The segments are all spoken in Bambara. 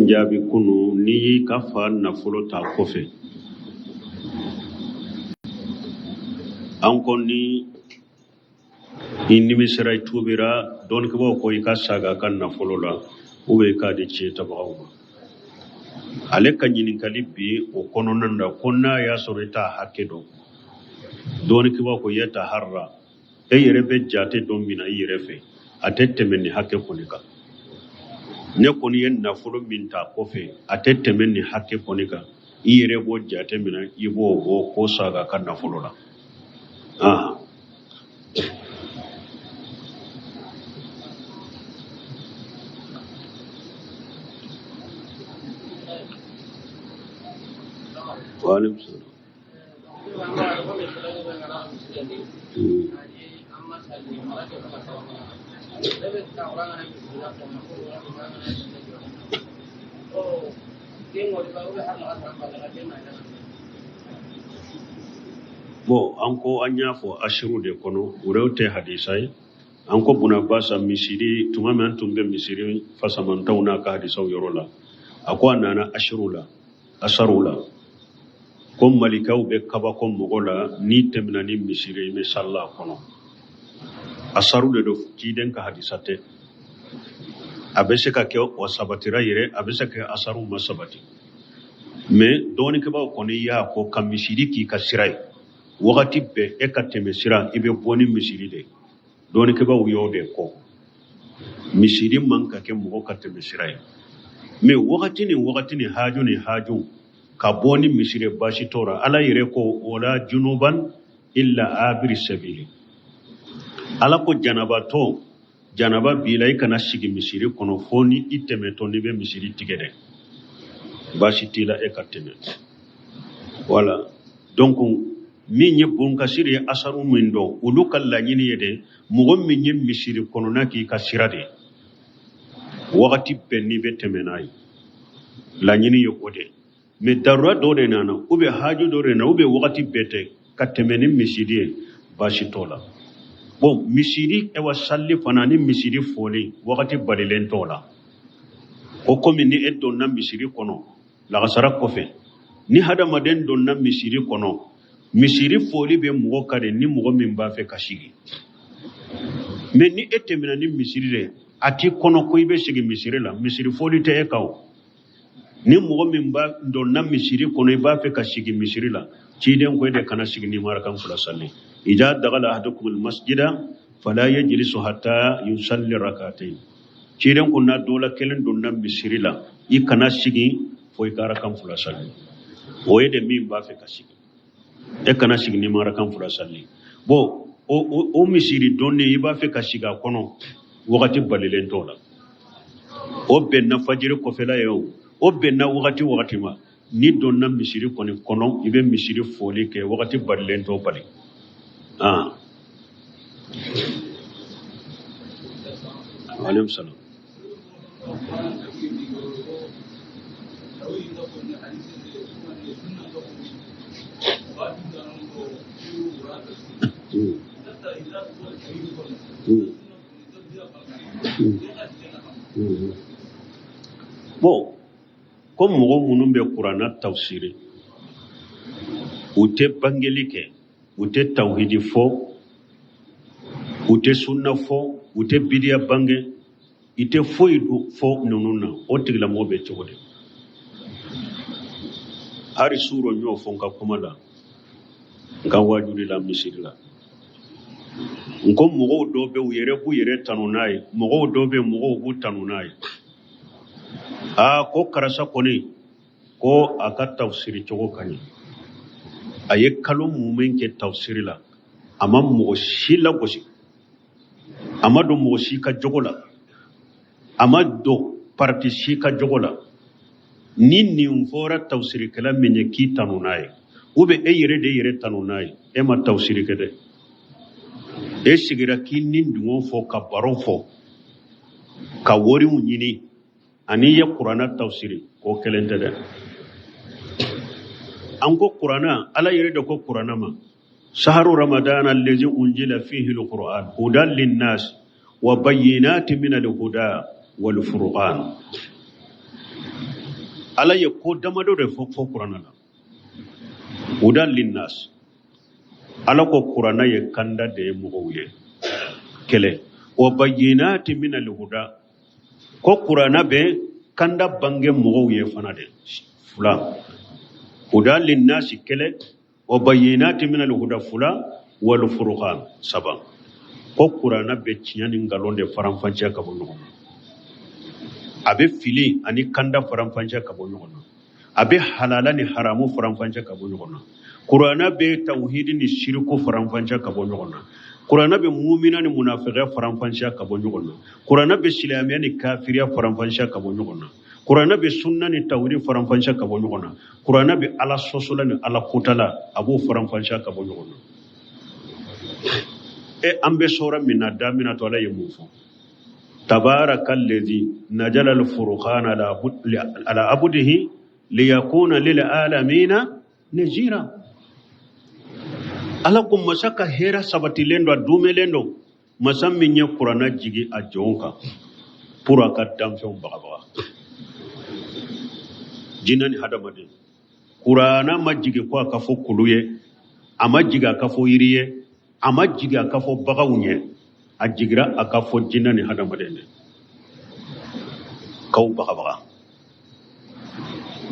Jaabi kunu n'i y'i ka fa nafolo ta kɔfɛ, an ko ni i nimisira, i tubira, dɔnnikɛbaaw ko i ka saga a ka nafolo la ou bien i k'a di tiɲɛ tabagaw ma. Ale ka ɲininkali bi o kɔnɔna na ko n'a y'a sɔrɔ i t'a hakɛ dɔn, dɔnnikɛbaaw ko yataharra, e yɛrɛ bɛ jate dɔ minɛ i yɛrɛ fɛ, a tɛ tɛmɛ nin hakɛ kɔni kan. Ne kɔni ye nafolo min ta kɔfɛ, a tɛ tɛmɛ nin hakɛ kɔni kan. I yɛrɛ b'o jate minɛ, i b'o bɔ k'o saga a ka nafolo la. Ah. Wa alaikum salam. Bon, an ko an y'a fɔ asiru de kɔnɔ, o tɛ hadisa ye. An ko buna basa misiri tuma min an tun bɛ misiri fasamantaw n'a ka hadisaw yɔrɔ la, a ko a nana asiru la, asaru la, ko malikaw bɛ kabako mɔgɔ la n'i tɛmɛna ni misiri i bɛ salila a kɔnɔ. Asaru de don, ciden ka hadisa tɛ. A bɛ se ka kɛ o sabatira yɛrɛ, a bɛ se ka kɛ asaru ma sabati, mais dɔnnikɛbaaw kɔni y'a ko ka misiri k'i ka sira ye wagati bɛɛ, e ka tɛmɛ sira i bɛ bɔ ni misiri de ye. Dɔnnikɛbaaw y'o de kɔ, misiri man ka kɛ mɔgɔ ka tɛmɛ sira ye, mais wagati ni wagati ni haju ni haju ka bɔ ni misiri baasi t'o la. Ala yɛrɛ ko wala junuban illa abiri sabili, Ala ko janabatɔ, janaba b'i la, i kana sigi misiri kɔnɔ fo ni i tɛmɛtɔ n'i bɛ misiri tigɛ dɛ, baasi t'i la e ka tɛmɛ. Voilà, donc min ye bonkasiri ye, asaru min dɔn, olu ka laɲini ye de mɔgɔ min ye misiri kɔnɔna k'i ka sira de ye wagati bɛɛ n'i bɛ tɛmɛ n'a ye, laɲini ye o de. Mais darura dɔ de nana ou bien haju dɔ de nana ou bien wagati bɛɛ tɛ ka tɛmɛ ni misiri ye, baasi t'o la. Bon, misiri ewa salli fana ni misiri fɔli wagati balilen t'o la. O komi ni e donna misiri kɔnɔ lagasara kɔfɛ, ni hadamaden donna misiri kɔnɔ, misiri fɔli bɛ mɔgɔ kan de ni mɔgɔ min b'a fɛ ka sigi. Mais ni e tɛmɛna ni misiri de, a t'i kɔnɔ ko i bɛ sigi misiri la, misiri fɔli tɛ e kan o. Ni mɔgɔ min b'a donna misiri kɔnɔ i b'a fɛ ka sigi misiri la, ciden ko e de kana sigi n'i ma rakan fila salli. Ida dagala ahadukum almasjida fala yajlisu hatta yusalli rakatayn. Ciden ko n'a dɔ la kelen donna misiri la, i kana sigi fo i ka rakan fila salli. O ye de min b'a fɛ ka sigi, e kana sigi n'i ma rakan fila salli. Bon, o misiri donni i b'a fɛ ka sigi a kɔnɔ, wagati balilen t'o la. O bɛnna fajiri kɔfɛla ye o, o bɛnna wagati wagati ma, n'i donna misiri kɔni kɔnɔ, i bɛ misiri foli kɛ, wagati balilen t'o bali. Ah. Aleykum salam. Bon, ko mɔgɔ minnu bɛ kuranna tafsiri, u tɛ bangeli kɛ, u tɛ tawhidi fɔ, u tɛ sunna fɔ, u tɛ bidiya bange, i tɛ foyi fɔ ninnu na, o tigilamɔgɔ bɛ cogo di? Hari suro n y'o fɔ n ka kuma la, n ka wajuli la misiri la, n ko mɔgɔw dɔw bɛ u yɛrɛ b'u yɛrɛ tanu n'a ye, mɔgɔw dɔw bɛ mɔgɔw b'u tanu n'a ye. Aa, ko karisa kɔni ko a ka tafsiri cogo ka ɲi, a ye kalo mumɛ kɛ tafsiri la, a ma mɔgɔ si lagosi, a ma don mɔgɔ si ka jogo la, a ma don parti si ka jogo la. Ni nin fɔra tafsirikɛla min ye k'i tanu n'a ye, ou bien e yɛrɛ de yɛrɛ tanu n'a ye, e ma tafsiri kɛ dɛ, e sigira k'i ni dungɔ fɔ, ka baro fɔ, ka wariw ɲini, ani i ye kuranna tafsiri, k'o kelen tɛ dɛ. An ko kuranna, Ala yɛrɛ de ko kuranna ma, saharu ramadana allazi unzila fihi alquran hudan linnas wa bayyinatin min alhuda wal furqan. Ala ye ko damadɔ de fɔ kuranna la. Hudan linnas, Ala ko kuranna ye kanda de ye mɔgɔw ye. Kelen, wa bayyinati min alhuda, ko kuranna bɛ kanda bange mɔgɔw ye fana de. Fila, hudan linnasi kelen, wa bayyinati min alhuda fila, wal furqan saba, ko kuranna bɛ tiɲɛ ni nkalon de faranfanciya ka bɔ ɲɔgɔn na. A bɛ fili ani kanda faranfanciya ka bɔ ɲɔgɔn na. A bɛ halala ni haramu faranfanciya ka bɔ ɲɔgɔn na. Kuranna bɛ tawhidi ni siriku faranfanciya ka bɔ ɲɔgɔn na. Kuranna bɛ mumina ni munafiqiya faranfanciya ka bɔ ɲɔgɔn na. Kuranna bɛ silamɛya ni kafiriya faranfanciya ka bɔ ɲɔgɔn na. Kuranna bɛ sunna ni tawhidi faranfanciya ka bɔ ɲɔgɔn na. Kuranna bɛ Ala sɔsɔla ni Ala kotala, a b'o faranfanciya ka bɔ ɲɔgɔn na. E an bɛ sɔra min na daminɛ to Ala ye mun fɔ? Tabaraka allazi najala al-furqana ala abdihi liyakuna lil alamina nazira. Ala ko masa ka hɛrɛ sabatilen don, a duumɛlen don, masa min ye kuranna jigi a jɔnw kan pour a ka danfɛnw bagabaga, jinɛ ni hadamaden. Kuranna ma jigi ko a ka fɔ kulu ye, a ma jigi a ka fɔ yiri ye, a ma jigi a ka fɔ baganw ye, a jigira a ka fɔ jinɛ ni hadamaden de k'aw bagabaga.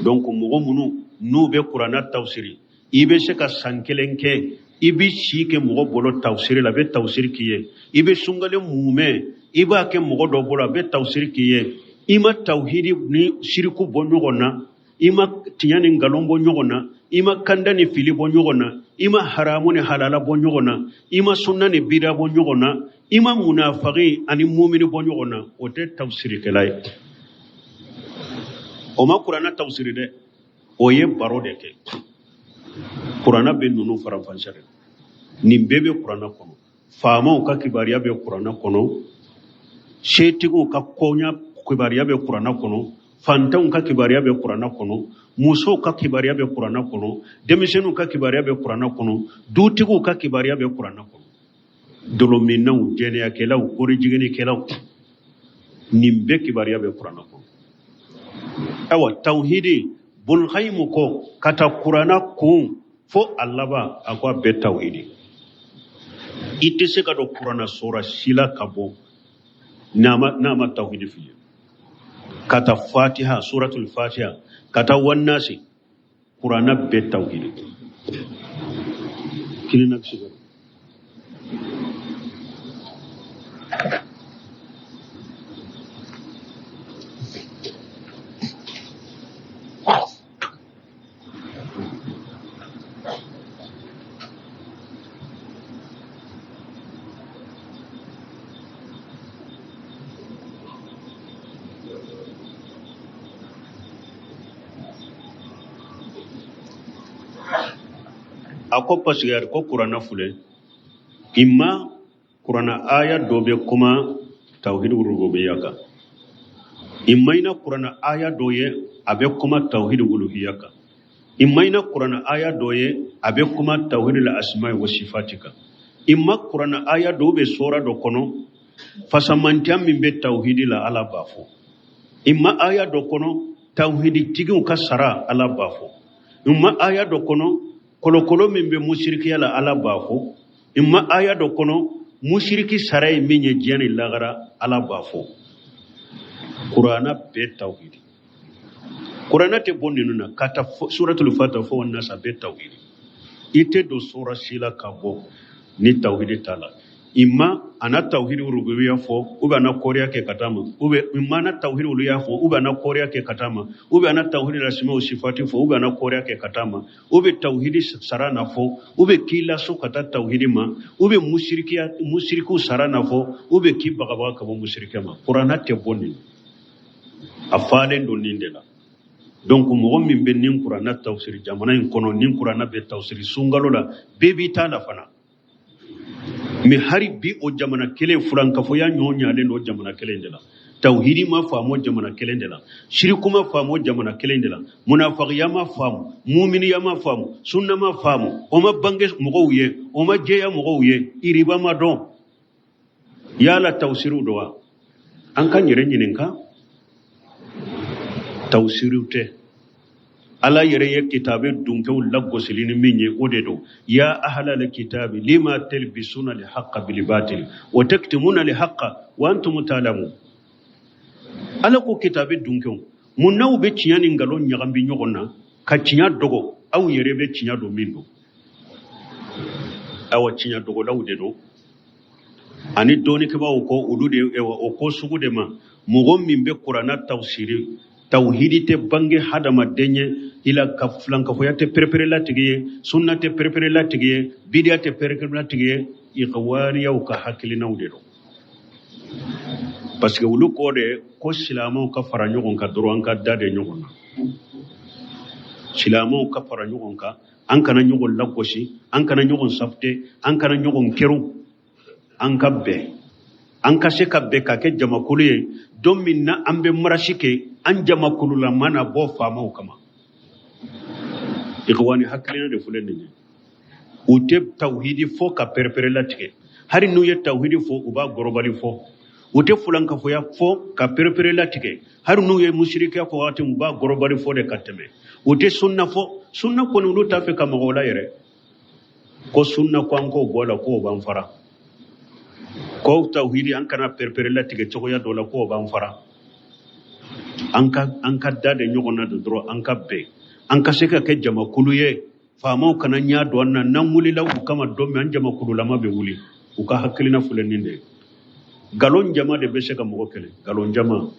Donc mɔgɔ minnu n'u bɛ kuranna tafsiri, i bɛ se ka san kelen kɛ, i bɛ si kɛ mɔgɔ bolo tafsiri la, a bɛ tafsiri k'i ye. I bɛ sunkalo mumɛ, i b'a kɛ mɔgɔ dɔ bolo, a bɛ tafsiri k'i ye. I ma tawhidi ni siriku bɔ ɲɔgɔn na, i ma tiɲɛ ni nkalon bɔ ɲɔgɔn na, i ma kanda ni fili bɔ ɲɔgɔn na, i ma haramu ni halala bɔ ɲɔgɔn na, i ma sunna ni bida bɔ ɲɔgɔn na, i ma munafaki ani mumini bɔ ɲɔgɔn na, o tɛ tafsirikɛla ye. O ma kuranna tafsiri dɛ, o ye baro de kɛ. Kuranna bɛ ninnu faranfasiya de. Nin bɛɛ bɛ kuranna kɔnɔ. Faamaw ka kibaruya bɛ kuranna kɔnɔ, setigiw ka koɲa kibaruya bɛ kuranna kɔnɔ, fantanw ka kibaruya bɛ kuranna kɔnɔ, musow ka kibaruya bɛ kuranna kɔnɔ, denmisɛnninw ka kibaruya bɛ kuranna kɔnɔ, dutigiw ka kibaruya bɛ kuranna kɔnɔ, dolominnaw, jɛnɛyakɛlaw, korijiginikɛlaw, nin bɛɛ kibaruya bɛ kuranna kɔnɔ. Ayiwa, tawhidi Bulkayimu ko ka taa kuranna kun fo a laban, a ko a bɛɛ tawhidi. I tɛ se ka don kuranna sura si la ka bɔ n'a ma tawhidi f'i ye. Ka taa fatiha, suratul fatiha, ka taa wannasi, kuranna bɛɛ tawhidi. Kelen na bɛ se ka a ko parce que ko kuranna filɛ, imma kuranna aya dɔ bɛ kuma tawhid rububiyya kan, imma ina kuranna aya dɔ ye a bɛ kuma tawhid uluhiyya kan, imma ina kuranna aya dɔ ye a bɛ kuma tawhid la asma'i wa sifati kan, imma kuranna aya dɔ bɛ sura dɔ kɔnɔ fasamantiya min bɛ tawhidi la Ala b'a fɔ, imma aya dɔ kɔnɔ tawhidi tigiw ka sara Ala b'a fɔ, imma aya dɔ kɔnɔ kolokolo min bɛ musirikiya la Ala b'a fɔ, imma aya dɔ kɔnɔ musiriki sara ye min ye diɲɛ ni lagara Ala b'a fɔ. Kuranna bɛɛ tawhidi. Kuranna tɛ bɔ ninnu na ka taa suratul fatiha fo nasa bɛɛ tawhidi. I tɛ don sura si la ka bɔ ni tawhidi t'a la. Imma a na tawhidi rububiyya fɔ, ou bien a na kɔriya kɛ ka taa ma, ou bien imma a na tawhidi uluhiyya fɔ, ou bien a na kɔriya kɛ ka taa ma, ou bien a na tawhidi lasima o sifati fɔ, ou bien a na kɔriya kɛ ka taa ma, ou bien tawhidi sara na fɔ, ou bien k'i laso ka taa tawhidi ma, ou bien musirikiw sara na fɔ, ou bien k'i bagabaga ka bɔ musirikɛ ma. Kuranna tɛ bɔ nin, a falen don nin de la. Donc mɔgɔ min bɛ nin kuranna tafsiri jamana in kɔnɔ, nin kuranna bɛ tafsiri sunkalo la, bɛɛ b'i ta la fana. Mais hari bi o jamana kelen furankafoya ɲɔ ɲalen don jamana kelen de la, tawhidi ma faamu jamana kelen de la, shiriku ma faamu jamana kelen de la, munafagiya ma faamu, muminiya ma faamu, sunna ma faamu, o ma bange mɔgɔw ye, o ma jɛya mɔgɔw ye, iriba ma dɔn. Yala tawsiriw don wa? An k'an yɛrɛ ɲininka. Tawsiriw tɛ. Ala yɛrɛ ye kitabe dunkew lagosili ni min ye, o de don. Ya ahlal kitabi lima talbisuna al haqqa bil batil wa taktumuna al haqqa wa antum ta'lamun. Ala ko kitabe dunkew, mun n'aw bɛ tiɲɛ ni nkalon ɲagami ɲɔgɔn na ka tiɲɛ dogo, aw yɛrɛ bɛ tiɲɛ don min don. Awa tiɲɛ dogolaw de don. Ani dɔnnikɛbaaw ko olu de, o ko sugu de ma, mɔgɔ min bɛ kuranna tafsiri, tawhidi tɛ bange hadamaden ye, ila ka filankafoya tɛ pereperelatigɛ ye, sunna tɛ pereperelatigɛ ye, bidiya tɛ pereperelatigɛ ye, ikhwaniyaw ka hakilinaw de don. Parce que olu ko de ko silamɛw ka fara ɲɔgɔn kan dɔrɔn, an ka da de ɲɔgɔn na. Silamɛw ka fara ɲɔgɔn kan, an kana ɲɔgɔn lagosi, an kana ɲɔgɔn safute, an kana ɲɔgɔn keru, an ka bɛn, an ka se ka bɛn ka kɛ jamakulu ye. Don min na an bɛ marasi kɛ, an jamakululama na bɔ faamaw kama. Ikhwani hakilina de filɛ nin ye. U tɛ tawhidi fɔ ka perepere latigɛ, hali n'u ye tawhidi fɔ, u b'a gɔrɔbali fɔ. U tɛ fulankafoya fɔ ka perepere latigɛ, hali n'u ye musirikiya fɔ waati min, u b'a gɔrɔbali fɔ de ka tɛmɛ. U tɛ sunna fɔ, sunna kɔni olu t'a fɛ ka mɔgɔw la yɛrɛ ko sunna ko an k'o bɔ a la, k'o b'an fara, ko tawhidi an kana perepere latigɛ cogoya dɔ la, k'o b'an fara. An ka da de ɲɔgɔn na dɔrɔn, an ka bɛn, an ka se ka kɛ jamakulu ye. Faamaw kana ɲɛ don an na, n'an wulila u kama don min, an jamakululama bɛ wuli. U ka hakilina filɛ nin de ye. Nkalon jama de bɛ se ka mɔgɔ kɛlɛ, nkalon jama.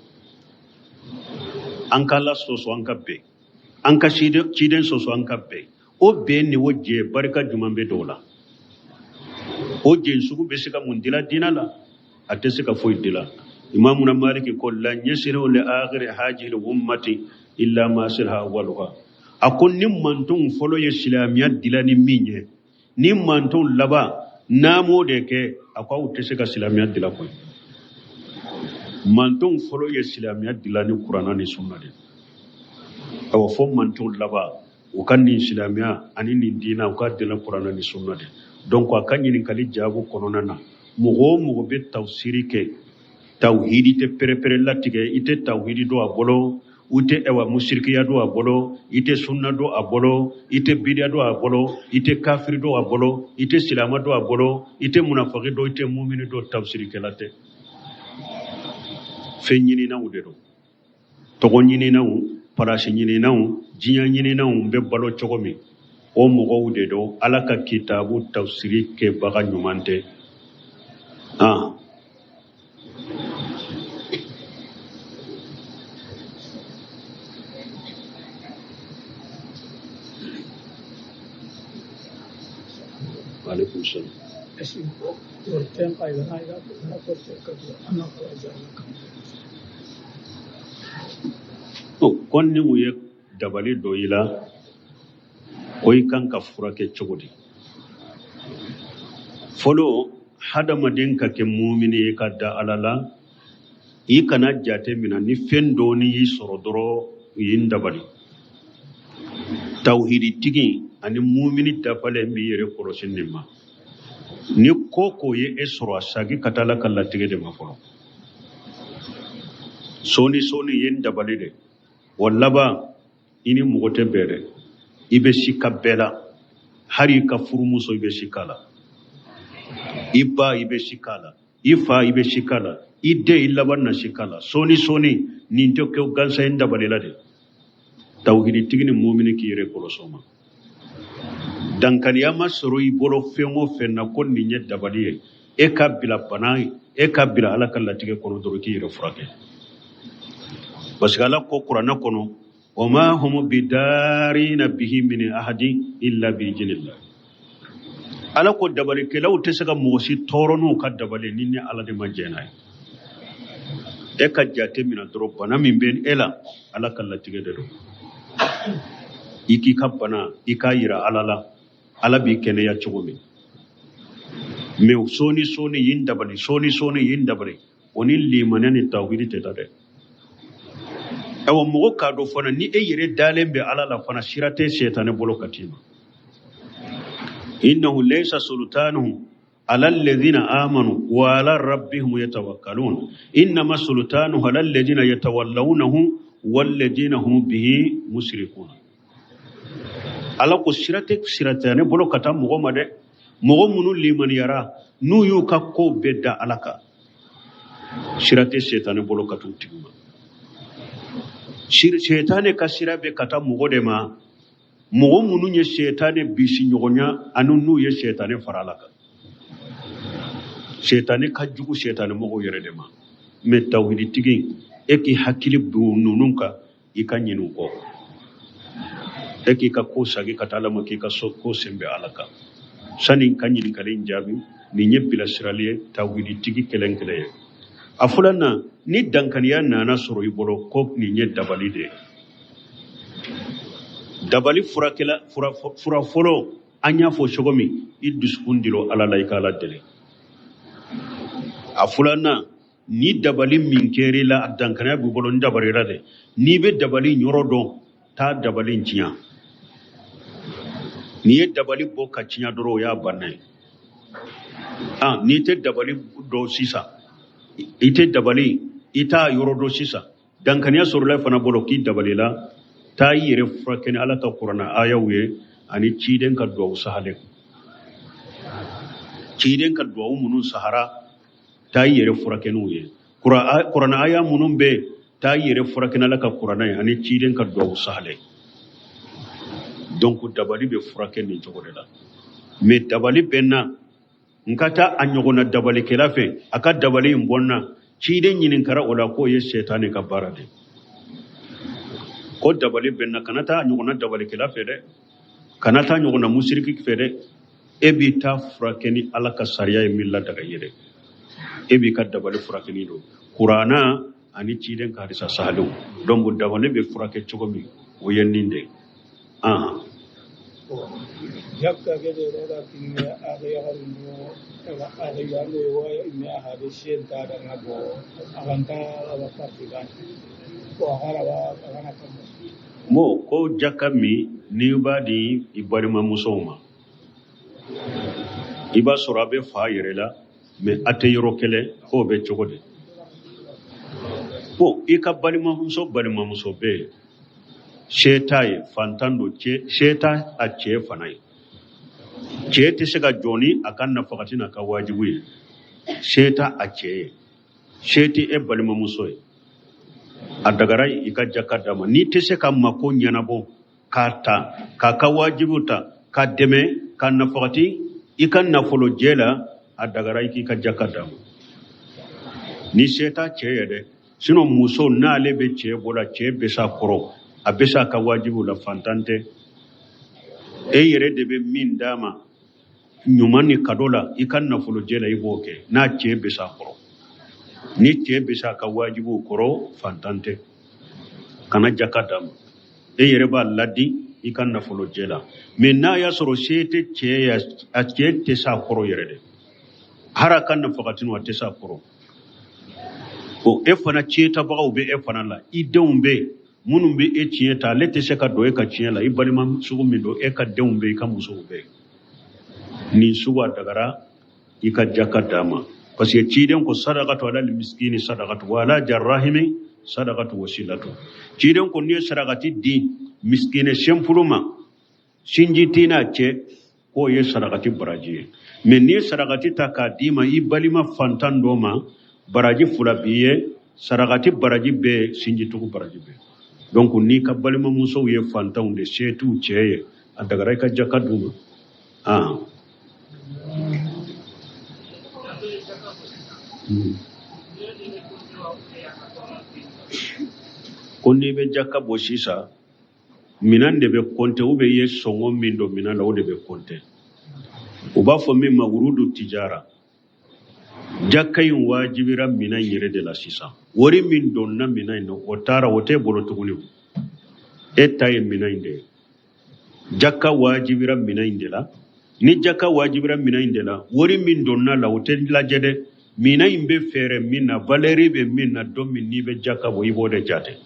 An ka Ala sɔsɔ, an ka bɛn, an ka ciden sɔsɔ, an ka bɛn. O bɛn ni o jɛ barika jumɛn bɛ dɔw la? O jɛ sugu bɛ se ka mun dila diinɛ la? A tɛ se ka foyi dila. Imamuna Maliki ko lan yasiru li akhiri hajil ummati illa ma sirha awwaluha. A ko ni mantonw fɔlɔ ye silamɛya dila ni min ye, ni mantonw laban n'a m'o de kɛ, a ko aw tɛ se ka silamɛya dila koyi. Mantonw fɔlɔ ye silamɛya dila ni kuranna ni sunna de. Awa fo mantonw laban u ka nin silamɛya ani nin diinɛ u ka dila kuranna ni sunna de. Donc a ka ɲininkali jaabu kɔnɔna na, mɔgɔ o mɔgɔ bɛ tafsiri kɛ, tawhidi tɛ perepere latigɛ, i tɛ tawhidi don a bolo, u tɛ ɛwa musirikiya don a bolo, i tɛ sunna don a bolo, i tɛ bidiya don a bolo, i tɛ kafiri don a bolo, i tɛ silama don a bolo, i tɛ munafaki don, i tɛ mumini don, tafsirikɛla tɛ. Fɛn ɲininaw de don, tɔgɔ ɲininaw, parasi ɲininaw, diɲɛ ɲininaw bɛ balo cogo min, o mɔgɔw de don. Ala ka kitabu tafsiri kɛbaga ɲuman tɛ. Alaikum salam. Ko ni u ye dabali dɔ i la, ko i kan ka furakɛ cogo di? Fɔlɔ, hadamaden ka kɛ mumini ye ka da Ala la, i kana jate minɛ ni fɛn dɔɔni y'i sɔrɔ dɔrɔn u y'i dabali. Tawhiditigi ani mumini dafalen b'i yɛrɛ kɔlɔsi nin ma. Ni ko ko ye e sɔrɔ, a sagi ka taa Ala ka latigɛ de ma fɔlɔ. Sɔɔni sɔɔni ye n dabali de. O laban i ni mɔgɔ tɛ bɛn dɛ, i bɛ sika bɛɛ la, hali i ka furumuso i bɛ sika la, i ba i bɛ sika la, i fa i bɛ sika la, i den i laban na sika la. Sɔɔni sɔɔni nin tɛ kɛ gansan ye, n dabali la de. Tawhiditigi ni mumini k'i yɛrɛ kɔlɔsi o ma. Dankariya ma sɔrɔ i bolo fɛn o fɛn na ko nin ye dabali ye, e ka bila bana ye, e ka bila Ala ka latigɛ kɔnɔ dɔrɔn k'i yɛrɛ furakɛ. Parce que Ala ko kuranɛ kɔnɔ, wa ma hum bidarina bihi min ahadin illa bi idhnillah. Ala ko dabalikɛlaw tɛ se ka mɔgɔ si tɔɔrɔ n'u ka dabali ni Ala de ma jɛn n'a ye. E ka jate minɛ dɔrɔn, bana min bɛ e la, Ala ka latigɛ de don. I k'i ka bana, i k'a yira Ala la, Ala b'i kɛnɛya cogo min. Mais sɔɔni sɔɔni yen dabali, sɔɔni sɔɔni yen dabali, o ni limaniya ni tawhidi tɛ taa dɛ. Ayiwa, mɔgɔ k'a dɔn fana ni e yɛrɛ dalen bɛ Ala la fana, sira tɛ sɛtanɛ bolo ka t'i ma. Innahu laysa sultanuhu ala alladhina amanu wa ala rabbihim yatawakkalun innama sultanuhu ala alladhina yatawallawnahu walladhina hum bihi mushrikun. Ala ko sira tɛ sitanɛ bolo ka taa mɔgɔ ma dɛ, mɔgɔ minnu limaniyara n'u y'u ka kow bɛɛ da Ala kan, sira tɛ sitanɛ bolo ka t'u tigi ma. Sitanɛ ka sira bɛ ka taa mɔgɔ de ma, mɔgɔ minnu ye sitanɛ bisi ɲɔgɔnya ani n'u ye sitanɛ fara Ala kan. Sitanɛ ka jugu sitanɛ mɔgɔw yɛrɛ de ma. Mais tawhiditigi, e k'i hakili don ninnu kan, i ka ɲinɛ u kɔ, e k'i ka ko sagi ka taa Ala ma, k'i ka so ko sen bɛ Ala kan. Sani n ka ɲininkali in jaabi, nin ye bilasirali ye tawhiditigi kelen kelen ye. A filanan, ni dankaniya nana sɔrɔ i bolo ko nin ye dabali de ye, dabali furakɛla fura fɔlɔ, an y'a fɔ cogo min, i dusukun dilo Ala la, i ka Ala deli. A filanan, ni dabali min kɛra i la, a dankaniya b'i bolo, n dabalira dɛ, n'i bɛ dabali yɔrɔ dɔn, taa dabali in tiɲɛ. N'i ye dabali bɔ ka tiɲɛ dɔrɔn, o y'a bannen ye. N'i tɛ dabali dɔn sisan, i tɛ dabali, i t'a yɔrɔ dɔn sisan, dankaniya sɔrɔla i fana bolo k'i dabalila, taa i yɛrɛ furakɛ ni Ala ka kuranɛ ayaw ye ani ciden ka duwawu sahalen. Ciden ka duwawu minnu sahara, taa i yɛrɛ furakɛ n'u ye. Kuranɛ aya minnu bɛ yen, taa i yɛrɛ furakɛ n'Ala ka kuranɛ ye ani ciden ka duwawu sahalen. Donc dabali bɛ furakɛ nin cogo de la. Mais dabali bɛ n na, n ka taa a ɲɔgɔnna dabalikɛla fɛ, a ka dabali in bɔ n na, ciden ɲininkara o la k'o ye sɛtanɛ ka baara de ye. Ko dabali bɛ n na, kana taa a ɲɔgɔnna dabalikɛla fɛ dɛ, kana taa ɲɔgɔnna musiriki fɛ dɛ, e b'i ta furakɛ ni Ala ka sariya ye min ladaga i ye dɛ, e b'i ka dabali furakɛ ni don kuranna ani ciden ka hadisa sahalenw. Donc dabali bɛ furakɛ cogo min, o ye nin de ye. Jakka gede roga kinne aga yagarino aga yango wa imme aha be shenta da na bo aganta aba partigan ko agara ba agana kammo. Mo ko jakka min n'i b'a di i balimamusow ma, i b'a sɔrɔ a bɛ fa yɛrɛ la, mais a tɛ yɔrɔ kelen, k'o bɛ cogo di? Bon, i ka balimamuso bɛ yen, se t'a ye, fantan don, se t'a a cɛ fana ye. Cɛ tɛ se ka jɔ ni a ka nafakati n'a ka wajibu ye, se t'a a cɛ ye, se tɛ e balimamuso ye. A dagara i ka jaka d'a ma. N'i tɛ se ka mako ɲɛnabɔ k'a ta, k'a ka wajibu ta, k'a dɛmɛ, k'a nafakati i ka nafolo jɛ la, a dagara i k'i ka jaka d'a ma. Ni se t'a cɛ ye dɛ, sinon muso n'ale bɛ cɛ bɔ la, cɛ bɛ s'a kɔrɔ, a bɛ s'a ka wajibu la, fantan tɛ. E yɛrɛ de bɛ min d'a ma ɲuman ni kado la, i ka nafolo jɛ la, i b'o kɛ n'a cɛ bɛ s'a kɔrɔ. Ni cɛ bɛ s'a ka wajibuw kɔrɔ, fantan tɛ, kana jaka d'a ma. E yɛrɛ b'a ladi i ka nafolo jɛ la. Mais n'a y'a sɔrɔ se tɛ cɛ ye, a cɛ tɛ s'a kɔrɔ yɛrɛ dɛ, hali a ka nafakatinu a tɛ s'a kɔrɔ. Bon, e fana tiɲɛtabagaw bɛ e fana la, i denw bɛ yen minnu bɛ e tiɲɛ ta, ale tɛ se ka don e ka tiɲɛ la, i balima sugu min don, e ka denw bɛ yen, i ka musow bɛ yen. Nin sugu a dagara i ka jaka d'a ma, parce que ciden ko sadakatu ala miskini sadakatu wa ala jarrahimi sadakatu wasilatu. Ciden ko n'i ye sarakati di miskine simple ma, sinji t'i n'a cɛ, k'o ye sarakati baraji ye. Mais n'i ye sarakati ta k'a d'i ma i balima fantan dɔ ma, baraji fila b'i ye, sarakati baraji bɛ yen, sinjitugu baraji bɛ yen. Donc n'i ka balimamusow ye fantanw de, se t'u cɛ ye, a dagara i ka jaka d'u ma. Ko n'i bɛ jaka bɔ sisan, minɛn de bɛ kɔnte, ou bien i ye sɔngɔ min don minɛn la, o de bɛ kɔnte. U b'a fɔ min ma wurudu tijara. Jaka in wajibira minɛn yɛrɛ de la sisan. Wari min donna minɛn in na, o taara, o t'e bolo tuguni. E ta ye minɛn in de ye. Jaka wajibira minɛn in de la. Ni jaka wajibira minɛn in de la, wari min donna la, o tɛ lajɛ dɛ. Minɛn in bɛ feere min na, valeur bɛ min na, don min n'i bɛ jaka bɔ, i b'o de jate.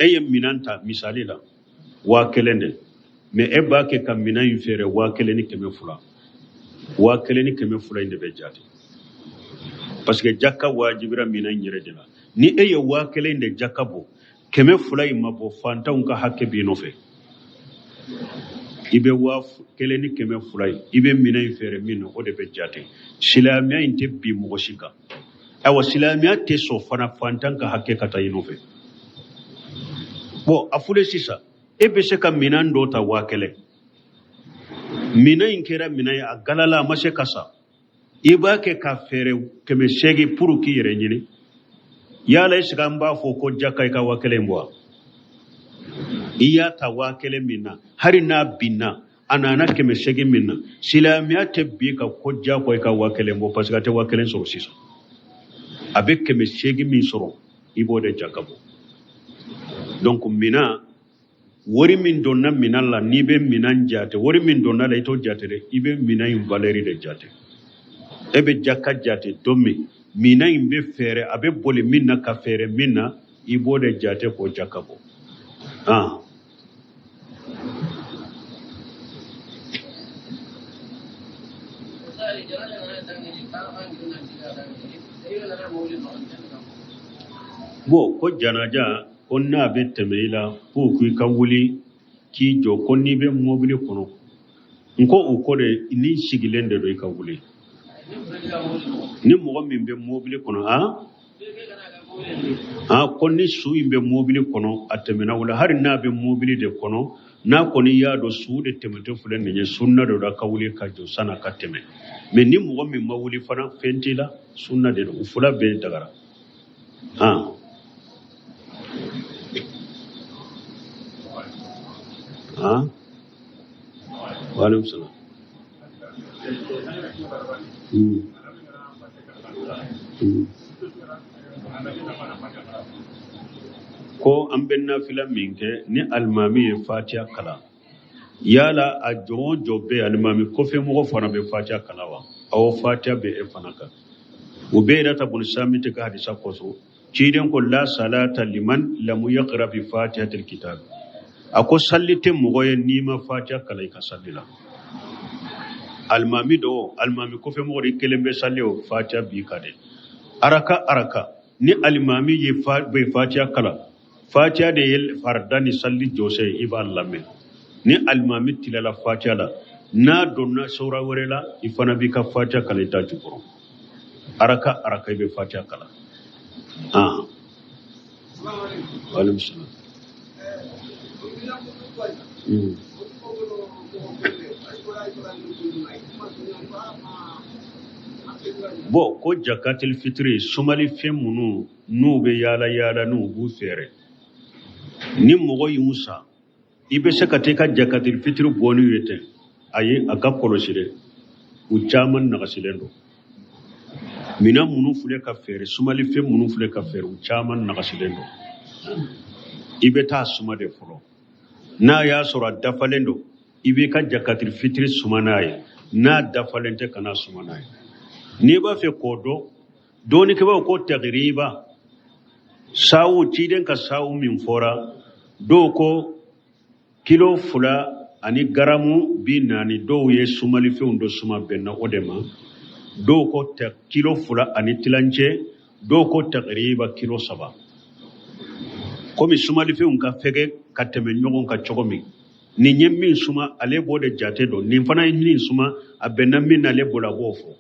E ye minɛn ta misali la 1000 de, mais e b'a kɛ ka minɛn in feere 1200. 1200 in de bɛ jate, parce que jaka wajibira minɛn in yɛrɛ de la. Ni e ye 1000 de jaka bɔ, 200 in ma bɔ, fantanw ka hakɛ b'i nɔfɛ. I bɛ 1200 ye, i bɛ minɛn in feere min na, o de bɛ jate. Silamɛya in tɛ bin mɔgɔ si kan. Ayiwa, silamɛya tɛ sɔn fana fantan ka hakɛ ka taa i nɔfɛ. Bon, a fɔlen sisan, e bɛ se ka minɛn dɔ ta 1000. Minɛn in kɛra minɛn ye, a galala, a ma se ka san. I b'a kɛ ka feere 800 pour k'i yɛrɛ ɲini. Yala est-ce que an b'a fɔ ko jaka i ka 1000 in bɔ wa? I y'a ta 1000 min na, hali n'a binna, a nana 800 min na, silamɛya tɛ bin ka ko diyagoya i ka 1000 bɔ, parce que a tɛ 1000 sɔrɔ sisan. A bɛ 800 min sɔrɔ, i b'o de jaka bɔ. Donc minan, wari min donna minan la, n'i bɛ minan jate, wari min donna la, i t'o jate dɛ, i bɛ minan in valeur de jate. E bɛ jaka jate don min, minan in bɛ feere, a bɛ boli min na ka feere min na, i b'o de jate k'o jaka bɔ. Ah. Bon, ko janaja, ko n'a bɛ tɛmɛ i la, ko k'i ka wuli k'i jɔ, ko n'i bɛ mobili kɔnɔ, n ko o ko de n'i sigilen de don i ka wuli. Ni mɔgɔ min bɛ mobili kɔnɔ, ah, ko ni su in bɛ mobili kɔnɔ, a tɛmɛna o la, hali n'a bɛ mobili de kɔnɔ, n'a kɔni y'a dɔn su de tɛmɛtɔ filɛ nin ye, sunna de don a ka wuli ka jɔ san'a ka tɛmɛ. Mais ni mɔgɔ min ma wuli fana, fɛn t'i la, sunna de don, o fila bɛɛ dagara. Ah. Ah. Wa alaikum salam. Ko an bɛ nafila min kɛ ni alimami ye fatiya kalan, yala a jɔn o jɔn bɛ alimami kɔfɛ mɔgɔ fana bɛ fatiya kalan wa? Awɔ, fatiya bɛ e fana kan. Ubeda bun Samit ka hadisa kosɔn, ciden ko la salata liman lam yaqra bi fatihatil kitab. A ko salli tɛ mɔgɔ ye n'i ma fatiya kalan i ka salli la. Alimami dɔ, alimami kɔfɛ mɔgɔ de kelen bɛ salli o, fatiya b'i kan dɛ. Araka araka ni alimami ye bɛ fatiya kalan, fatiya de ye farida ni salli jɔsen, i b'a lamɛn. Ni alimami tilala fatiya la, n'a donna sura wɛrɛ la, i fana b'i ka fatiya kalan i ta jukɔrɔ. Araka araka i bɛ fatiya kalan. Ah. Wa alaikum salam. Bon, ko jakatil fitiri, sumali fɛn minnu n'u bɛ yaala yaala n'u b'u feere, ni mɔgɔ y'u san, i bɛ se ka taa i ka jakatil fitiri bɔ n'u ye ten. Ayi, a ka kɔlɔsi dɛ, u caman nagasilen don. Minɛn minnu filɛ ka feere, sumali fɛn minnu filɛ ka feere, u caman nagasilen don. I bɛ taa suma de fɔlɔ. N'a y'a sɔrɔ a dafalen don, i b'i ka jakatil fitiri suma n'a ye. N'a dafalen tɛ, kana suma n'a ye. N'i b'a fɛ k'o dɔn, dɔnnikɛbaaw ko tagiriba sawu, ciden ka sawu min fɔra, dɔw ko kilo 2 ani garamu 40, dɔw ye sumalifɛnw dɔ suma bɛnna o de ma. Dɔw ko kilo 2 ani tilancɛ, dɔw ko tagiriba kilo 3. Komi sumalifɛnw ka fɛgɛ ka tɛmɛ ɲɔgɔn kan cogo min, nin ye min suma, ale b'o de jate dɔn, nin fana ye min suma, a bɛnna min na, ale bolo, a b'o fɔ.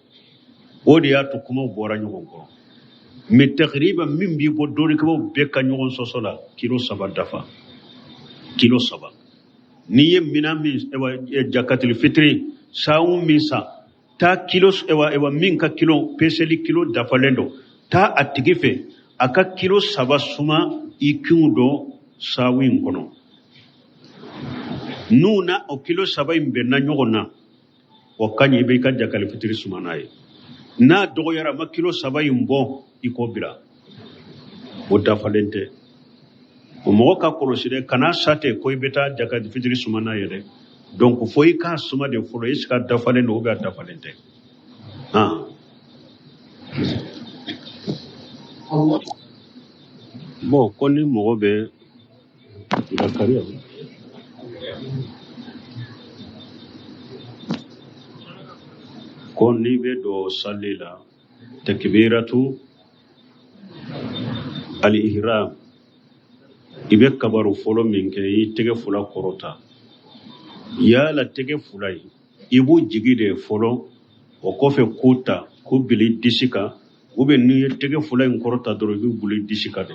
O de y'a to kumaw bɔra ɲɔgɔn kɔrɔ. Mais tagiriba min b'i bɔ dɔnnikɛbaaw bɛɛ ka ɲɔgɔn sɔsɔ la, kilo 3 dafa, kilo 3. N'i ye minɛn min, ewa, jakatili fitiri sawu min san, taa kilo, ewa, ewa, min ka kilo peseli kilo dafalen don, taa a tigi fɛ, a ka kilo 3 suma i kinw dɔn sawu in kɔnɔ. N'u na o kilo 3 in bɛnna ɲɔgɔn na, o ka ɲi, i b'i ka jakali fitiri suma n'a ye. N'a dɔgɔyara, a ma kilo 3 in bɔ, i k'o bila, o dafalen tɛ. O mɔgɔ ka kɔlɔsi dɛ, kana sa ten ko i bɛ taa jakali fitiri suma n'a ye dɛ. Donc fo i k'a suma de fɔlɔ, est-ce que a dafalen don ou bien a dafalen tɛ. Ah. Bon, ko ni mɔgɔ bɛ dakari, ko n'i bɛ don sali la, takbiratu al-ihram, i bɛ kabaru fɔlɔ min kɛ, i tɛgɛ fila kɔrɔta. Yala tɛgɛ fila ye i b'u jigi de fɔlɔ, o kɔfɛ k'u ta k'u bili disi kan, ou bien n'i ye tɛgɛ fila in kɔrɔta dɔrɔn i b'u bili disi kan de.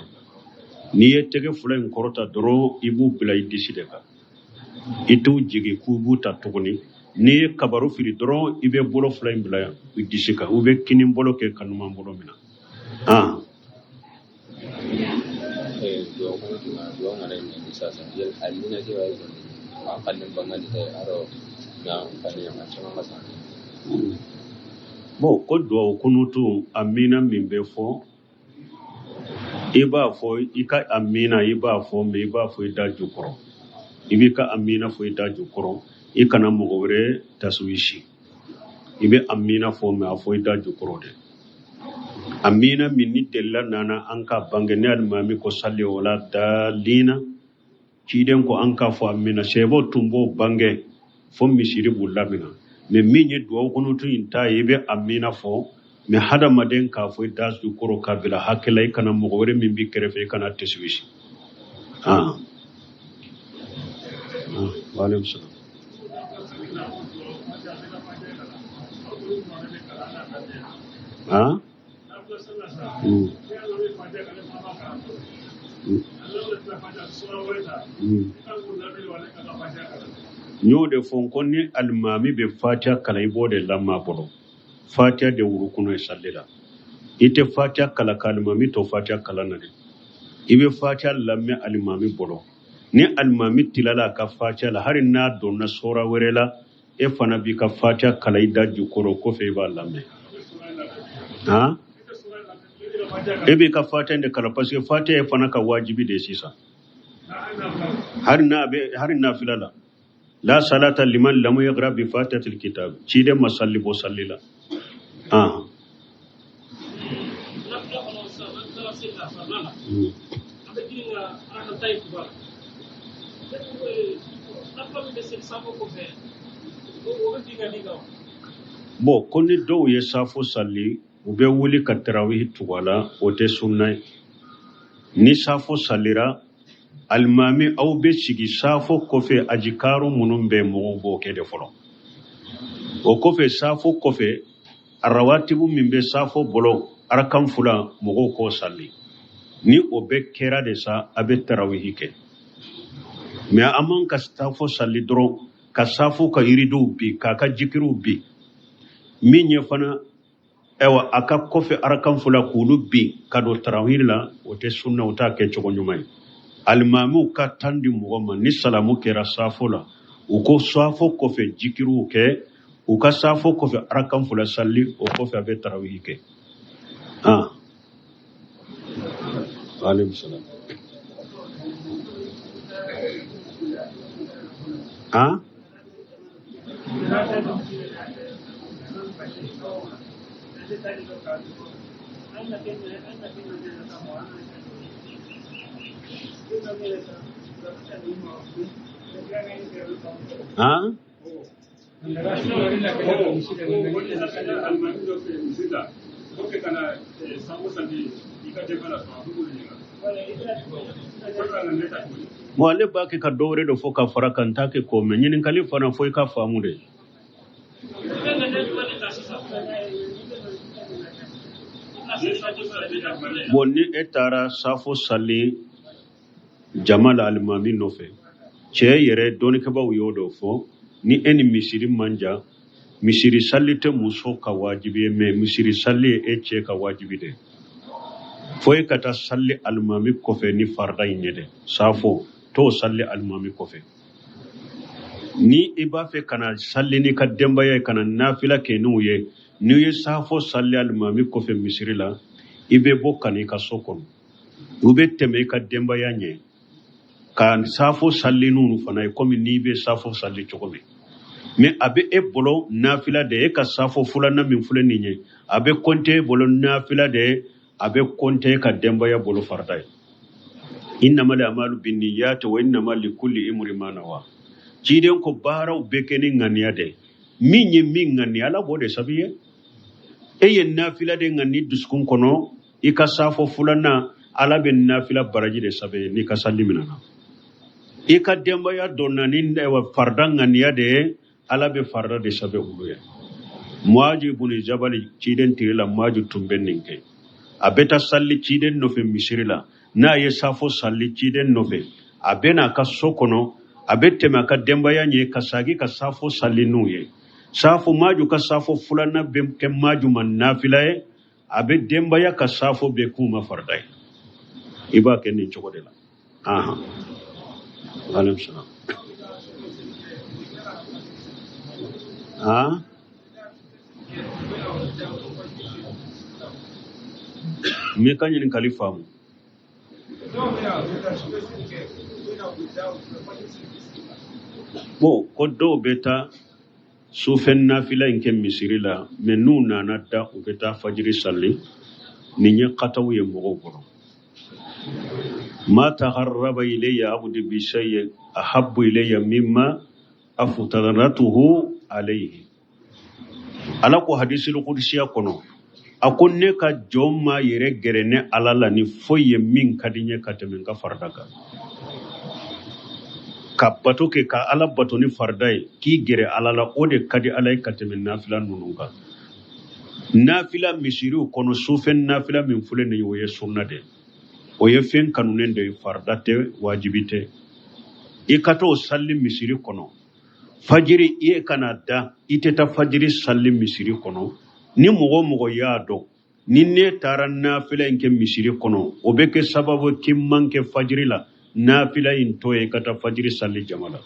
N'i ye tɛgɛ fila in kɔrɔta dɔrɔn i b'u bila i disi de kan, i t'u jigi k'u b'u ta tuguni. N'i ye kabaru fili dɔrɔn i bɛ bolo fila in bila i disi kan, u bɛ kinin bolo kɛ ka numan bolo minɛ. Bon, ko duwawu kunutu amina min bɛ fɔ, i b'a fɔ i ka amina, i b'a fɔ mais i b'a fɔ i da jukɔrɔ, i b'i ka amina fɔ i da jukɔrɔ, i kana mɔgɔ wɛrɛ taswisi. I bɛ amina fɔ mais a fɔ i da jukɔrɔ de. Amina min ni delila nana an ka bange ni alimami ko sali wala dalina, ciden ko an k'a fɔ amina, sɛbɛw tun b'o bange fo misiri b'u lamina. Mais min ye duwawu kunutu in ta ye, i bɛ amina fɔ mais hadamaden k'a fɔ i da jukɔrɔ k'a bila hakɛ la, i kana mɔgɔ wɛrɛ min b'i kɛrɛfɛ i kana taswisi. Wa alaikum salam. N y'o de fɔ n ko ni alimami bɛ fatiya kalan i b'o de lamɛn a bolo. Fatiya de wurukunu ye sali la. I tɛ fatiya kalan ka alimami to fatiya kalan na dɛ. I bɛ fatiya lamɛn alimami bolo. Ni alimami tilala a ka fatiya la, hali n'a donna sura wɛrɛ la, e fana b'i ka fatiya kalan i da jukɔrɔ, kɔfɛ i b'a lamɛn. E b'i ka fatiya in de kalan parce que fatiya ye fana ka wajibi de ye sisan. Hali n'a bɛ hali nafila la. La salata liman lam yaqra bi fatihatil kitab. Ciden ma salli bɔ salli la. Bon, ko ni dɔw ye safo sali, u bɛ wuli ka tarawihi tugu a la, o tɛ sunna ye. Ni safo salira, alimami aw bɛ sigi safo kɔfɛ, ajikaru minnu bɛ mɔgɔw b'o kɛ de fɔlɔ. O kɔfɛ safo kɔfɛ, arawatibu min bɛ safo bolo, arakan fila mɔgɔw k'o sali. Ni o bɛ kɛra de sa, a bɛ tarawihi kɛ. Mais an man ka safo sali dɔrɔn, ka safo ka yiridenw bin, k'a ka jikiriw bin. Min ye fana, ayiwa, a ka kɔfɛ arakan fila k'olu bin ka don tarawih la, o tɛ sunna, o t'a kɛ cogo ɲuman ye. Alimamiw ka tan di mɔgɔ ma, ni salamu kɛra safo la, u ko safo kɔfɛ jikiriw kɛ, u ka safo kɔfɛ arakan fila sali, o kɔfɛ a bɛ tarawih kɛ. Aleykum salam. Bon, ale b'a kɛ ka dɔ wɛrɛ de fɔ ka fara kan, t'a kɛ k'o mɛn. Ɲininkali fana fo i ka faamu de. Bon, ni e taara safo sali jama la alimami nɔfɛ, cɛ yɛrɛ dɔnnikɛbaaw y'o de fɔ, ni e ni misiri man jan, misiri sali tɛ muso ka wajibi ye, mais misiri sali ye e cɛ ka wajibi de. Fo e ka taa sali alimami kɔfɛ ni farida in ye dɛ, safo t'o sali alimami kɔfɛ. Ni i b'a fɛ ka na sali n'i ka denbaya ye, ka na nafila kɛ n'u ye, n'i ye safo sali alimami kɔfɛ misiri la, i bɛ bɔ ka n'i ka so kɔnɔ, u bɛ tɛmɛ i ka denbaya ɲɛ ka safo sali n'u fana ye, komi n'i bɛ safo sali cogo min. Mais a bɛ e bolo nafila de ye, e ka safo filanan min filɛ nin ye, a bɛ kɔnte e bolo nafila de ye, a bɛ kɔnte e ka denbaya bolo farida ye. Innamal a'malu binniyati wa innama likulli imrin ma nawa. Ciden ko baaraw bɛ kɛ ni ŋaniya de ye, min ye min ŋaniya Ala b'o de sabi ye. E ye nafila de ŋani dusukun kɔnɔ, i ka safo filanan Ala bɛ nafila baraji de sabi ye n'i ka sali minɛ na. I ka denbaya donna ni farida ŋaniya de ye, Ala bɛ farida de sɛbɛn olu ye. Muaji ibn Jabali ciden tile la, Muaji tun bɛ nin kɛ. A bɛ taa sali ciden nɔfɛ misiri la, n'a ye safo sali ciden nɔfɛ, a bɛ n'a ka so kɔnɔ, a bɛ tɛmɛ a ka denbaya ɲɛ ka sagi ka safo sali n'u ye. Safo Maju ka safo filanan bɛ kɛ Maju ma nafila ye, a bɛ denbaya ka safo bɛ k'u ma farida ye. I b'a kɛ nin cogo de la. Ahan. Aleykum salaam. Ah? N m'i ka ɲininkali faamu. Bon, ko dɔw bɛ taa sufɛ nafila in kɛ misiri la, mais n'u nana da, u bɛ taa fajiri sali. Nin ye kataw ye mɔgɔw kɔrɔ. Ma taharraba ilayya abdi bi shay'in ahabbu ilayya mimma aftaratuhu alayhi. Ala ko hadisul qudsiya kɔnɔ, a ko ne ka jɔn ma yɛrɛ gɛrɛ ne Ala la ni foyi ye min ka di n ye ka tɛmɛ n ka farida kan. Ka bato kɛ, ka Ala bato ni farida ye, k'i gɛrɛ Ala la, o de ka di Ala ye ka tɛmɛ nafila ninnu kan. Nafila misiriw kɔnɔ, sufɛ nafila min filɛ nin ye, o ye sunna de ye, o ye fɛn kanunen de ye, farida tɛ, wajibi tɛ. I ka t'o sali misiri kɔnɔ. Fajiri, i ye kana da, i tɛ taa fajiri sali misiri kɔnɔ. Ni mɔgɔ o mɔgɔ y'a dɔn ni ne taara nafila in kɛ misiri kɔnɔ, o bɛ kɛ sababu k'i man kɛ fajiri la, nafila in to ye ka taa fajiri sali jama la.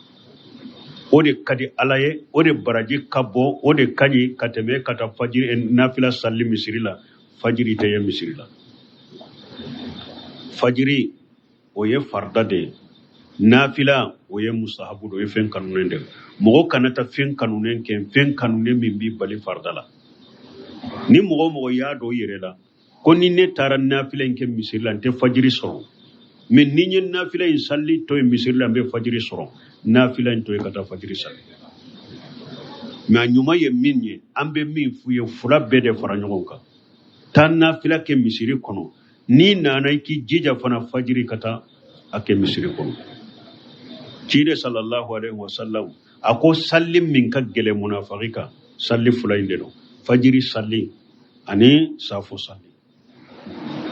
O de ka di Ala ye, o de baraji ka bon, o de ka ɲi ka tɛmɛ ka taa fajiri nafila sali misiri la. Fajiri tɛ ye misiri la. Fajiri o ye farida de ye, nafila o ye mustahabu de ye, o ye fɛn kanunen de ye. Mɔgɔ kana taa fɛn kanunen kɛ, fɛn kanunen min b'i bali farida la. Ni mɔgɔ o mɔgɔ y'a dɔn i yɛrɛ la ko ni ne taara nafila in kɛ misiri la, n tɛ fajiri sɔrɔ, mais ni n ye nafila in sali to yen misiri la, n bɛ fajiri sɔrɔ, nafila in to yen ka taa fajiri sali. Mais a ɲuman ye min ye, an bɛ min f'u ye, fila bɛɛ de fara ɲɔgɔn kan. Taa nafila kɛ misiri kɔnɔ, n'i nana i k'i jija fana fajiri ka taa a kɛ misiri kɔnɔ. Ciden sallallahu alaihi wasallam a ko sali min ka gɛlɛn munafiki kan, sali fila in de don, fajiri sali ani safo sali.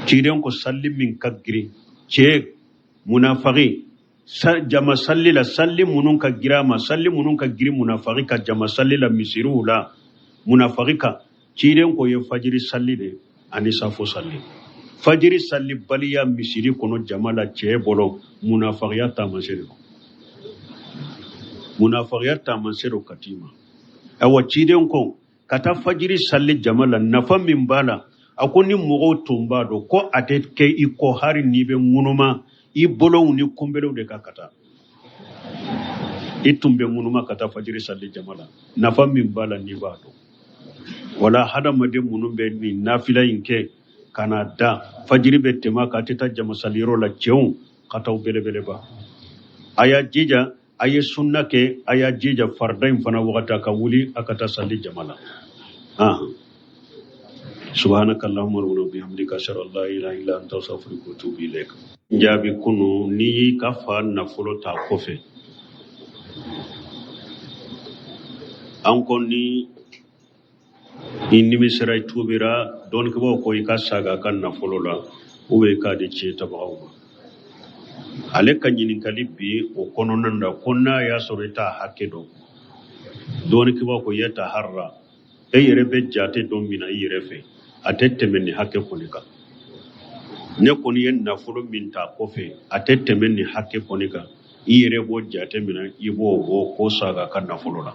Ciden ko sali min ka girin cɛ munafiki jama sali la, sali minnu ka girin a ma, sali minnu ka girin munafiki ka jama sali la misiriw la munafiki kan, ciden ko ye fajiri sali de ani safo sali. Fajiri sali baliya misiri kɔnɔ jama la cɛ bolo, munafikiya taamasiyɛn de don, munafikiya taamasiyɛn don ka t'i ma. Ayiwa, ciden ko ka taa fajiri sali jama la, nafa min b'a la, a ko ni mɔgɔw tun b'a dɔn ko a tɛ kɛ i kɔ hari n'i bɛ ŋunuma i bolow ni kunbelew de kan ka taa, i tun bɛ ŋunuma ka taa fajiri sali jama la, nafa min b'a la n'i b'a dɔn. Wala hadamaden minnu bɛ nin nafila in kɛ ka na da fajiri bɛ tɛmɛ kan, a tɛ taa jama saliyɔrɔ la, cɛw ka taa belebeleba. A y'a jija, a ye sunna kɛ, a y'a jija farida in fana wagati a ka wuli a ka taa sali jama la. Subhanaka allahumma wa bihamdika ashhadu an la ilaha illa anta astaghfiruka wa atubu ilaik. Jaabi kunu, n'i y'i ka fa nafolo ta kɔfɛ, an ko ni i nimisira, i tubira, dɔnnikɛbaaw ko i ka saga a ka nafolo la ou bien i k'a di tiɲɛ tabagaw ma. Ale ka ɲininkali bi o kɔnɔna na ko n'a y'a sɔrɔ i t'a hakɛ dɔn, dɔnnikɛbaaw ko yataharra, e yɛrɛ bɛ jate dɔ minɛ i yɛrɛ fɛ, a tɛ tɛmɛ nin hakɛ kɔni kan. Ne kɔni ye nafolo min ta kɔfɛ, a tɛ tɛmɛ nin hakɛ kɔni kan. I yɛrɛ b'o jate minɛ, i b'o bɔ k'o saga a ka nafolo la.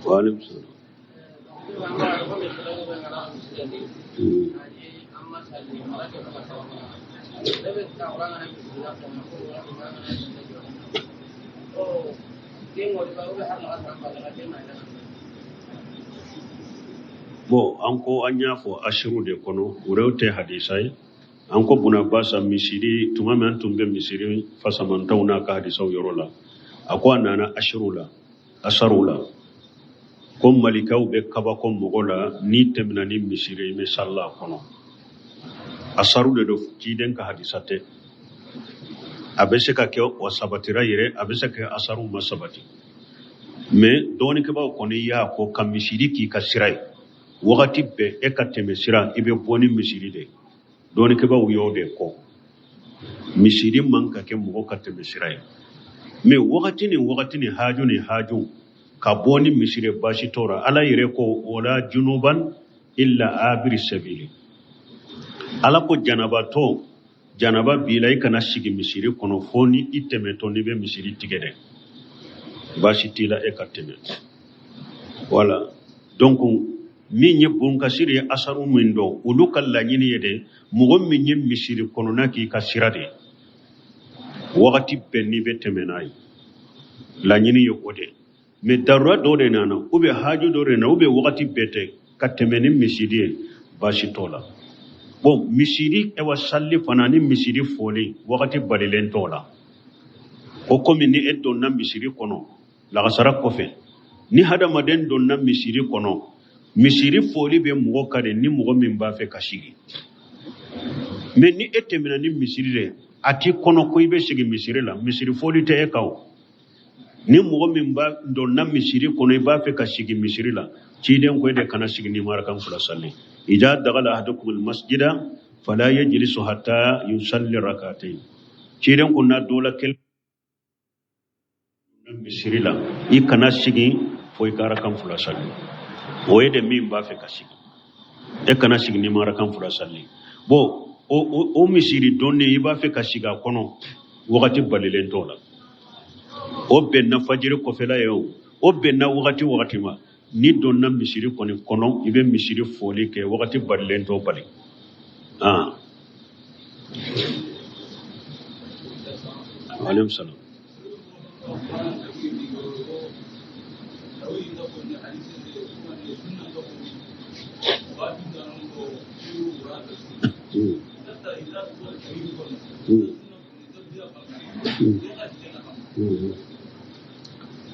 Wa alaikum salam. Bon, an ko an y'a fɔ ashiru de kɔnɔ, o tɛ hadisa ye. An ko Buna Basa misiri, tuma min an tun bɛ misiri fasamantaw n'a ka hadisaw yɔrɔ la, a ko a nana ashiru la, asaru la. Ko malikaw bɛ kabako mɔgɔ la n'i tɛmɛna ni misiri i bɛ salila a kɔnɔ. Asaru de don, ciden ka hadisa tɛ. A bɛ se ka kɛ o sabatira yɛrɛ, a bɛ se ka kɛ asaru ma sabati. Mais dɔɔnikɛbaaw kɔni y'a ko ka misiri k'i ka sira ye. Wagati bɛɛ e ka tɛmɛ sira i bɛ bɔ ni misiri de ye. Dɔɔnikɛbaaw y'o de kɔ. Misiri man ka kɛ mɔgɔ ka tɛmɛ sira ye. Mais wagati ni wagati ni haju ni haju ka bɔ ni misiri baasi t'o la. Ala yɛrɛ ko wala junuban illa abiri sabili. Ala ko janabatɔ, janaba b'i la i kana sigi misiri kɔnɔ fo ni i tɛmɛtɔ n'i bɛ misiri tigɛ dɛ. Baasi t'i la e ka tɛmɛ. Voilà. Donc min ye bunkasiri ye asaru min dɔn olu ka laɲini ye de mɔgɔ min ye misiri kɔnɔna k'i ka sira de ye wagati bɛɛ n'i bɛ tɛmɛ n'a ye laɲini ye o de ye. Mais darura dɔ de nana ou bien haju dɔ de nana ou bien wagati bɛɛ tɛ ka tɛmɛ ni misiri ye baasi t'o la. Bon misiri ewa salli fana ni misiri fɔli wagati balilen t'o la. Ko komi ni e donna misiri kɔnɔ lagasara kɔfɛ ni hadamaden donna misiri kɔnɔ misiri fɔli bɛ mɔgɔ ka de ni mɔgɔ min b'a fɛ ka sigi. Mais ni e tɛmɛna ni misiri de a t'i kɔnɔ ko i bɛ sigi misiri la, misiri fɔli tɛ e kan o. Ni mɔgɔ min b'a donna misiri kɔnɔ i b'a fɛ ka sigi misiri la, ciden ko e de kana sigi ni marakan fila sali. Ida dagala ahadukum almasjida fala yajlisu hatta yusalli rak'atayn. Ciden ko n'a dɔ la kelen misiri la i kana sigi fo i ka rakan fila sali. O ye de min b'a fɛ ka sigi, e kana sigi ni marakan fila sali. Bon o misiri dɔnnen i b'a fɛ ka sigi a kɔnɔ wagati balilen t'o la. O bɛnna fajiri kɔfɛla ye o, o bɛnna wagati wagati ma, n'i donna misiri kɔni kɔnɔ i bɛ misiri foli kɛ wagati balilen t'o bali. Aleykum salam.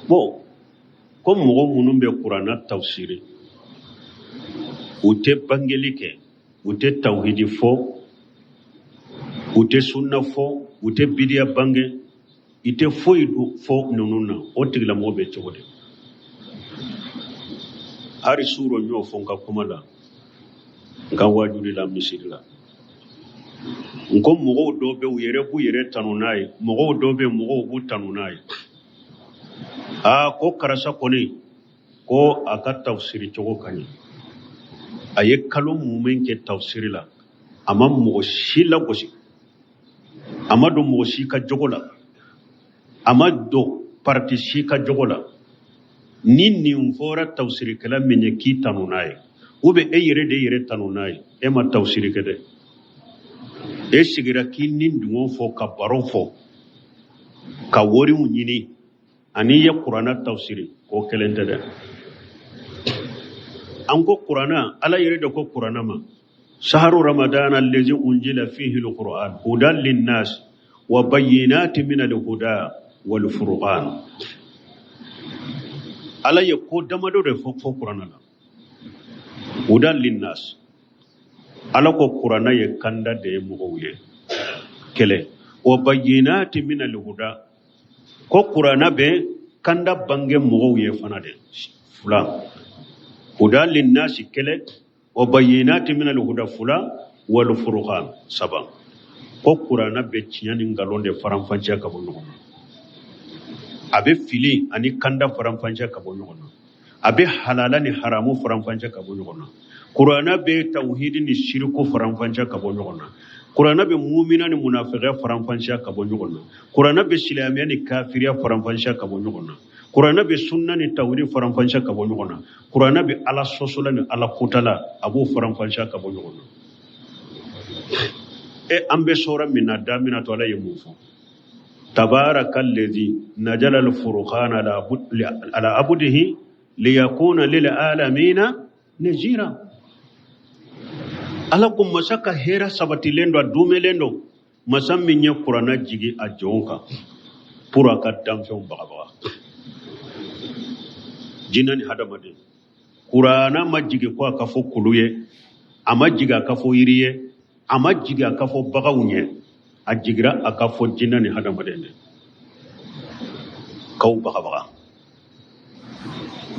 Bon ko mɔgɔ minnu bɛ kuranna tafsiri u tɛ bangeli kɛ, u tɛ tawhidi fɔ, u tɛ sunna fɔ, u tɛ bidiya bange, i tɛ foyi fɔ ninnu na, o tigilamɔgɔ bɛ cogo di? Hari suro n y'o fɔ n ka kuma la, n ka wajuli la misiri la. N ko mɔgɔw dɔw bɛ u yɛrɛ b'u yɛrɛ tanu n'a ye, mɔgɔw dɔw bɛ mɔgɔw b'u tanu n'a ye. Aa ko karisa kɔni ko a ka tafsiri cogo ka ɲi, a ye kalo mumɛ kɛ tafsiri la, a ma mɔgɔ si lagosi, a ma don mɔgɔ si ka jogo la, a ma don parti si ka jogo la. Ni nin fɔra tafsirikɛla min ye k'i tanu n'a ye, ou bien e yɛrɛ de yɛrɛ tanu n'a ye, e ma tafsiri kɛ dɛ. E sigira k'i ni dungɔ fɔ, ka baro fɔ, ka wariw ɲini, ani i ye kuranna tafsiri, k'o kelen tɛ dɛ. An ko kuranna, Ala yɛrɛ de ko kuranna ma, saharu ramadana allazi unzila fihi alquran hudan linnas wa bayyinatin min alhuda wal furqan. Ala ye ko damadɔ de fɔ kuranna la. Hudan linnas, Ala ko kuranna ye kanda de ye mɔgɔw ye. Kɛlɛ wa bayyinatin min alhuda, ko kuranna bɛ kanda bange mɔgɔw ye fana de. Fila, hudan linnasi kɛlɛ, wa bayyinatin min alhuda fila, wal furqan saba. Ko kuranna bɛ tiɲɛ ni nkalon de faranfasiya ka bɔ ɲɔgɔn na, a bɛ fili ani kanda faranfasiya ka bɔ ɲɔgɔn na, a bɛ halala ni haramu faranfasiya ka bɔ ɲɔgɔn na. Kuranna bɛ tawhidi ni siriku faranfasiya ka bɔ ɲɔgɔn na. Kuranna bɛ mumina ni munafiqiya faranfasiya ka bɔ ɲɔgɔn na. Kuranna bɛ silamɛya ni kafiriya faranfasiya ka bɔ ɲɔgɔn na. Kuranna bɛ sunna ni tawhidi faranfasiya ka bɔ ɲɔgɔn na. Kuranna bɛ Ala sɔsɔla ni Ala kotala, a b'o faranfasiya ka bɔ ɲɔgɔn na. E an bɛ sɔrɔ min na daminɛ to Ala ye mun fɔ? Tabarakallazi najala al-furqana ala abdihi liyakuna lil alamina nazira. Ala ko masa ka hɛrɛ sabatilen don, a dumelen don, masa min ye kuranna jigi a jɔn kan pour a ka danfɛnw bagabaga, jinɛ ni hadamaden. Kurana ma jigin ko a ka fɔ kulu ye, a ma jigin a ka fɔ yiri ye, a ma jigin a ka fɔ baganw ye, a jigira a ka fɔ jinɛ ni hadamaden de k'aw bagabaga.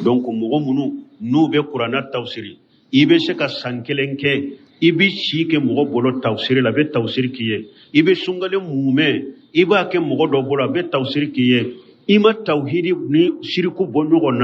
Donc mɔgɔ minnu n'u bɛ kurana tafsiri, i bɛ se ka san kelen kɛ, i bɛ si kɛ mɔgɔ bolo tafsiri la, a bɛ tafsiri k'i ye. I bɛ sunkalo mumɛ, i b'a kɛ mɔgɔ dɔ bolo, a bɛ tafsiri k'i ye. I ma tawhidi ni siriku bɔ ɲɔgɔn na.